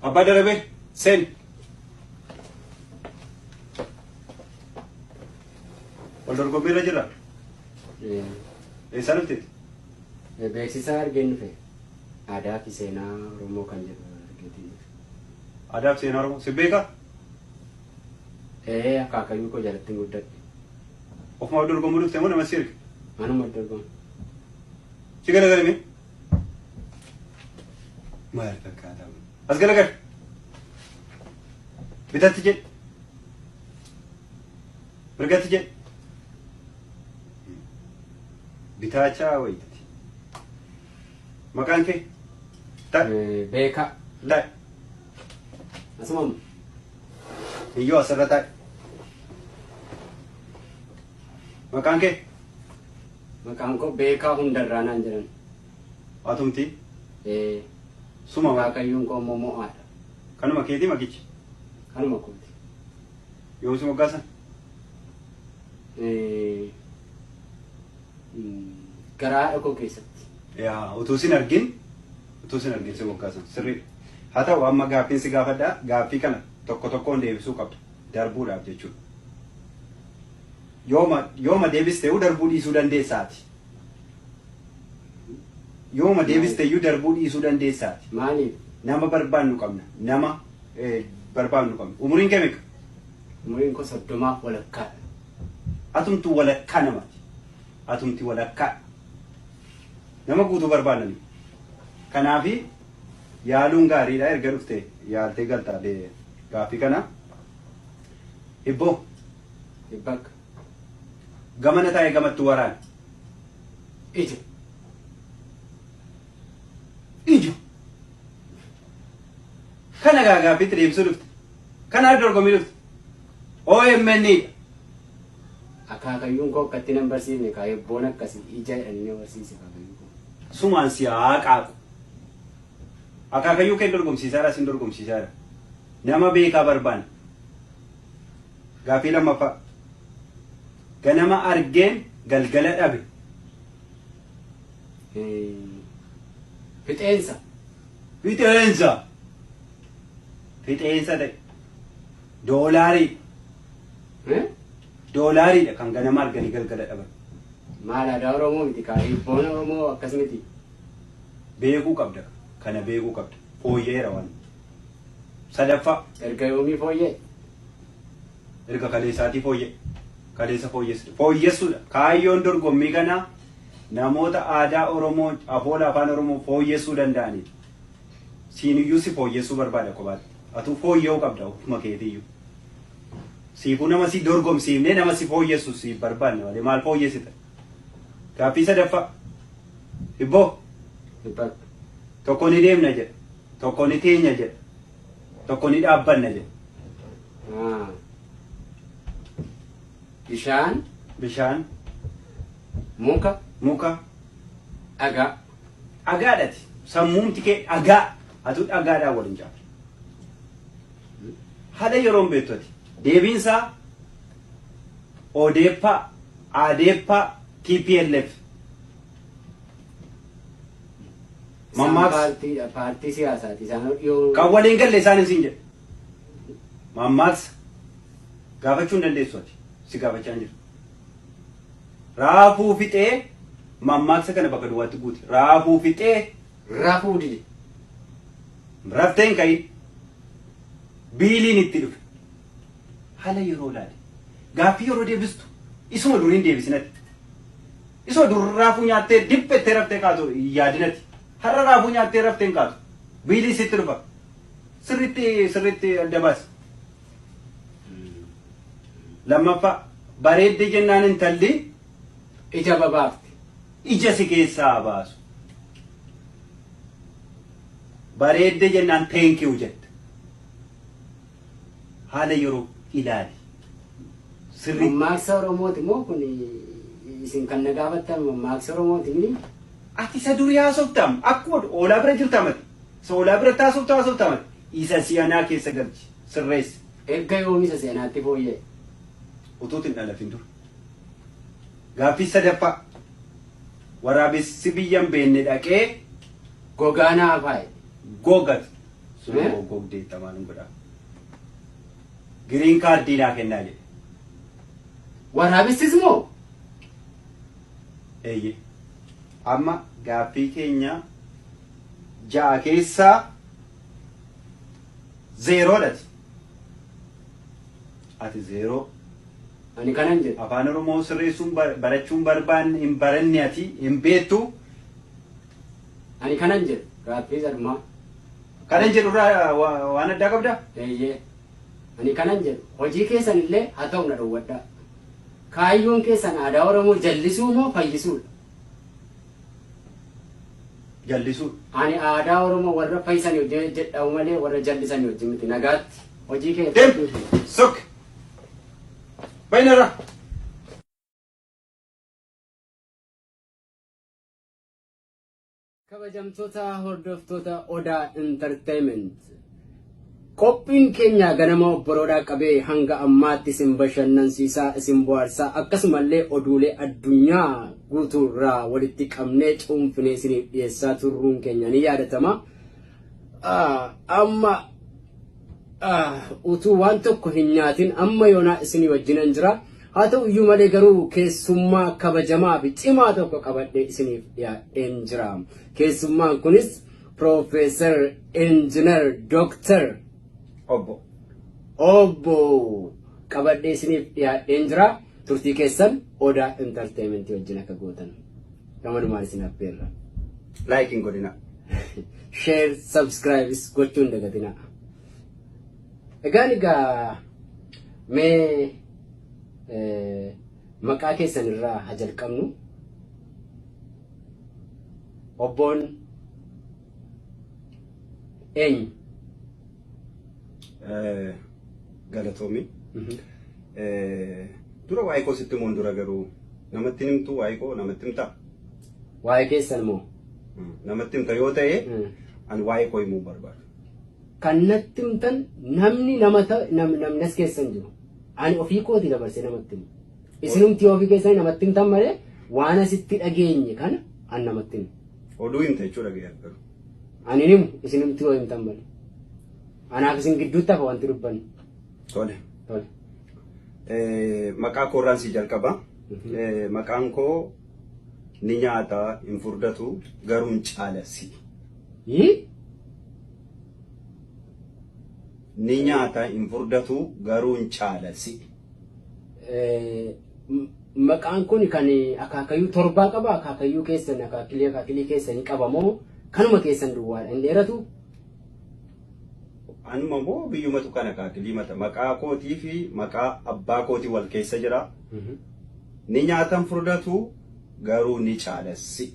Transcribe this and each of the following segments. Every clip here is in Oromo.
Abbaa Darabee, seeni. Wal dorgommii irra jirra. Eessaa dhufteeti? Beeksisa argeen dhufe. Aadaa fi seenaa Oromoo kan jedhu argeetiin dhufe. Aadaa fi seenaa Oromoo. Si beekaa? Ee, akaakayyuu koo jalatti hin guddadhe. Ofumaaf dorgomuu dhufte moo nama si erge? Anuma dorgoma. Si galagali mee? Maal fakkaata kun? As galagali. Bitatti jedhi. Mirgatti jedhi. Bitaachaa wayitati. Maqaan kee? Ta'i. Beekaa. Ta'i. Asuma. Iyyoo asirra ta'i. Maqaan kee? Maqaan koo Beekaa Hundarraa naan jedhan. Atumti? Ee. Suma maal? Akaakayyuun koo immoo Mo'aadha. Kanuma keetii maqichi? Kanuma kooti. Yoom si moggaasan? Ee, Garaa haadha koo keessatti. Yaa utuu sin argin utuu sin argin si moggaasan sirriidha. Haa ta'u amma gaaffiin si gaafadha gaaffii kana tokko tokkoon deebisuu qabda darbuudhaaf jechuudha. Yooma yooma deebisteeyyuu darbuu dhiisuu dandeessaati. Yooma deebisteeyyuu darbuu dhiisuu dandeessaati. Maaliif? Nama barbaannu qabna. Nama eh, barbaannu qabna. Umuriin kee meeqa? Umuriin koo soddomaaf walakkaadha. Atumtu walakkaa namaati. Atumti walakkaa. Nama guutuu barbaanna nuyi. Kanaafi yaaluun gaariidha erga dhufte yaaltee galta gaaffii kana. Hibboo. Hibbakka. Gamana taa'ee gamatti waraana. Ija. Ija. Kana gaa gaaffiitti deebisuu dhufte. Kanaaf dorgommii dhufte. OMN dha. Akaakayyuun koo akkatti nan barsiifne kaa hibboon akkasi ija jedhanii na barsiise akaakayyuun koo. Sumaan si haa qaaqu. Akaakayyuu kee dorgomsiisaadha sin dorgomsiisaadha. Nama beekaa barbaanna. Gaaffii lammaffaa. Ganama argeen galgala dhabe. Fixeensa. Fixeensa. Fixeensa ta'e. Doolaarii. Doolaariidha kan ganama arganii galgala dhaban. Maal aadaa Oromoo miti kaa hibboon Oromoo akkas miti. Beekuu qabda kana beekuu qabda. Fooyya'eera waan. Sadaffaa. Erga yoomii fooyya'e? Erga kaleessaatii fooyya'e. Kaleessa fooyyessu. Fooyyessuudha. Kaayyoon dorgommii kanaa namoota aadaa Oromoo afoola afaan Oromoo fooyyessuu danda'anidha. Siiniyyuu si fooyyessuu barbaada kophaatti. Atuu fooyya'uu qabda ofuma keetiiyyuu. Siifuu nama si dorgomsiifnee nama si fooyyessu siif barbaanne malee maal fooyyessita? Gaaffii sadaffaa. Hibboo. Hibbak. Tokko ni deemna jedha. Tokko ni teenya jedha. Tokko ni dhaabbanna jedha. Ah. Bishaan. Bishaan. Muka. Muka. Dhagaa. Dhagaadhati. Sammuumti kee dhagaa. Atuu dhagaadhaan wal hin caalu. Haala yeroon beektu ati. Deebiin isaa Odeeppa, Adeeppa, TPLF. Isaan Mammaaksa. paartiidha. Paartii siyaasaati. Isaan dhiyoo. Kan waliin galle isaan siin jedhe. Mammaaksa. Gaafachuu hin dandeessu ati. Si gaafachaa hin jiru. Raafuu fixee mammaaksa kana bakka duwwaatti guuti. Raafuu fixee. Rafuu dide. Raftee hin ka'in. Biiliin itti dhufe. Haala yeroo ilaali. Gaaffii yeroo deebistu isuma duriin deebisinati. Isuma dur raafuu nyaattee diphettee raftee kaatu hin yaadinati. Har'a raafuu nyaattee raftee hin kaatu. Biilii sitti dhufa. Sirriitti sirriitti adda baasi. Lammaffaa bareedde jennaan intalli Ija babaafte. Ija si keessaa baasu. Bareedde jennaan thank you jette. Haala yeroo ilaali. Sirriitti. Mammaaksa Oromooti moo kun isin kan na gaafattan mammaaksa Oromooti mini? Ati isa durii haasoftaam akkuma oolaa bira jirta mati. Isa oolaa biratti haasoftu haasofta mati. Isa si'anaa keessa galchi. Sirreessi. Erga yoomii isa si'anaatti fooyya'e? Utuuti hin dhalatin dura. Gaaffii sadaffaa. Waraabessi biyya hin beekne dhaqee Gogaa naa faaye. Gogat. Sun goggogdeetta maal godhaa. Green card naa kennaa jedhe. Waraabessis moo? Eeyyee. Amma gaaffii keenya 6 keessaa 0dhati. Ati 0. Ani kanan jedhu. Afaan Oromoo sirreessuun barachuun barbaanne hin baranne ati hin beektu. Ani kanan jedhu gaaffii sadhumaa. Kanan jedhu irraa waan addaa qabdaa? Eeyyee. Ani kanan jedhu hojii keessan illee haa ta'u na dhowwadhaa. Kaayyoon keessan aadaa Oromoo jallisuu moo fayyisuudha? Jallisuu. Ani aadaa Oromoo warra fayyisanii wajjin hojjedhamu malee warra jallisanii wajjin miti. Nagaatti hojii Deem! keessan. Sok! Bainarra! Kabajamtoota hordoftoota Odaa Entertainment. Qophiin keenya ganama obboroodhaa qabee hanga ammaatti isin bashannansiisaa, isin bohaarsaa akkasumallee oduulee addunyaa guutuurraa walitti qabnee cuunfinee isiniif dhiyeessaa turruun keenya ni yaadatama. Amma utuu waan tokko hin nyaatin amma yoonaa isinii wajjinan jira. Haa ta'u iyyuu malee garuu keessummaa kabajamaa fi cimaa tokko qabadhee isiniif dhiyaadheen jira. Keessummaan kunis Piroofeesar Injinar Dooktar Obbo. Obbo qabadhee isiniif dhiyaadheen jira. Turtii keessan Odaa Entertainment wajjin akka gootan gamanumaan isin affeerra. Like hin godhina. Share, subscribe gochuu hin dagatinaa. Egaan egaa mee maqaa keessan irraa haa jalqabnu. Obboon eenyu? Galatoomi. Dura waa'ee koo sitti himuun dura garuu namatti himtu waa'ee koo namatti himtaa? Waa'ee keessan moo? Namatti himta yoo ta'e ani waa'ee koo himuu barbaadu. Kan natti himtan namni nama namni as keessan jiru. Ani ofii kooti dabarsee namatti himu. Isinumti ofii keessanii namatti himtan malee waan asitti dhageenye kana an namatti himu. Oduu himta jechuudha garuu. Ani hin himu isinumti yoo himtan malee. Anaaf isin gidduutti hafa wanti dubbannu. Tole. Tole. Maqaa koorraan si jalqaba. Maqaan koo ni nyaata hin furdatu garuu hin caalasi. Ni nyaata hin furdatu garuu hin caalasi. Maqaan kun kan akaakayyuu torbaa qaba akaakayyuu keessan akaakilee akaakilii keessanii qaba moo kanuma keessan duwwaadha hin dheeratu? Anuma moo biyyumatu kan akaakilii mata maqaa kootii fi maqaa abbaa kootii wal keessa jira. Ni nyaatan furdatu garuu ni caalasi.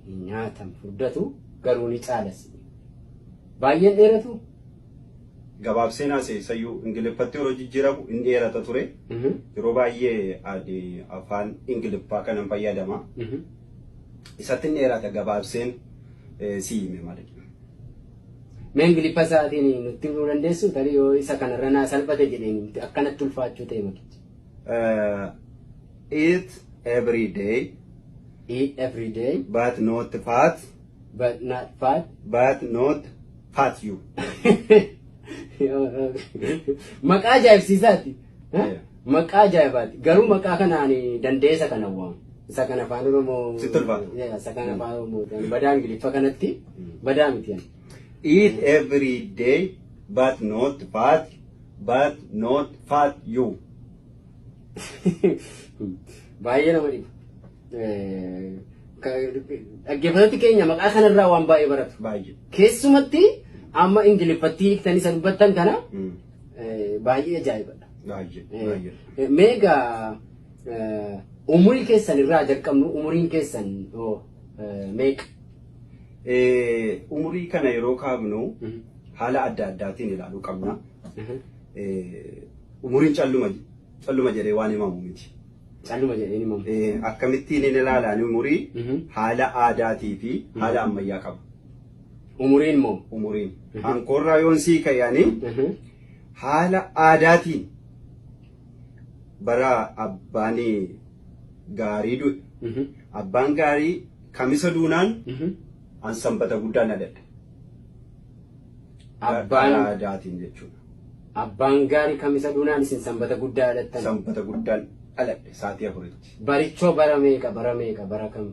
Ni nyaatan furdatu garuu ni caalasi. Baay'een dheeratu? Gabaabseen haasa'e isayyuu Ingiliffatti yeroo jijjiiramu hin dheerata ture. Yeroo baay'ee ani afaan Ingiliffaa kanan fayyadama. Isatti hin dheerata gabaabseen si hime malee. Mee Ingiliffa isaatiin nutti himuu dandeessu? Tarii yoo isa kanarra naa salphate jedheen akkanatti ulfaachuu ta'e makichi. Eat every day. Eat every day. But not fat. But not fat. But not fat you. Maqaa ajaa'ibsiisaati. Maqaa ajaa'ibaati. Garuu maqaa kanaan dandeessa kana waamu. Isa kana afaan Oromoo. Sitti ulfaata. Isa kana afaan Oromoo. Badaa Ingiliffa kanatti badaa miti. Eat every day but not fat but not fat you. Baay'ee nama dhiba. Dhaggeeffattooti keenya maqaa kanarraa waan baay'ee baratu. Baay'ee. Keessumatti amma Ingiliffatti hiiktanii isa dubbattan kana baay'ee ajaa'ibadha. Baay'ee. Baay'ee. Mee egaa umurii keessan irraa jalqabnu umuriin keessan meeqa? Umurii kana yeroo kaafnu haala adda addaatiin ilaaluu qabna. Umuriin calluma calluma jedhee waan himamu miti. Calluma jedhee himamu. Akkamittiin inni ilaalaan umurii haala aadaatii fi haala ammayyaa qaba. Umuriin moo? Umuriin. Hankoorraa yoon sii ka'anii haala aadaatiin bara abbaan gaarii du'e. Abbaan gaarii kamisa duunaan an sanbata guddaa na dhadhe. Karaa aadaatiin jechuudha. Abbaan gaarii kamisa duunaan isin sanbata guddaa dhalattan. Sanbata guddaan dhaladhe sa'aatii 4tti. Barichoo bara meeqa bara meeqa bara kam?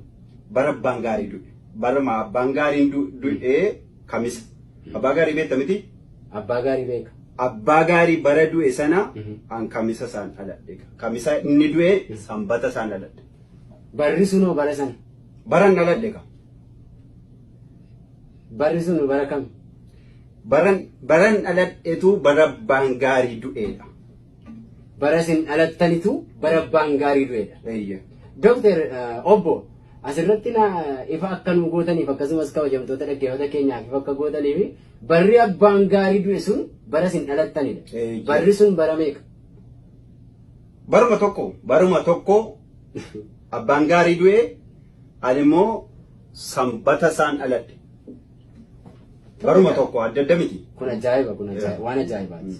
Bara abbaan gaarii du'e. Baruma abbaan gaariin du'ee kamisa. Abbaa gaarii beekta miti? Abbaa gaarii beeka. Abbaa gaarii bara du'e sana an kamisa isaan dhaladhe. Kamisa inni du'e sanbata isaan dhaladhe. Barri sunoo bara sana. Baran dhaladhe ka. Barri sun bara kam? Baran dhaladhetu bara abbaan gaarii du'eedha. Bara isin dhalattanitu bara abbaan gaarii du'eedha. Eeyyee. Dooktar obbo asirratti na ifa akka nu gootaniif akkasumas kabajamtoota dhaggeeffata keenyaaf ifa akka gootaniif barri abbaan gaarii du'e sun bara isin dhalattanidha. Eeyyee. Barri sun bara meeqa? Baruma tokko abbaan gaarii du'e ani immoo sanbata isaan dhaladhe. Baruma tokko adda adda miti. Kun ajaa'iba, kun ajaa'iba, waan ajaa'ibaati.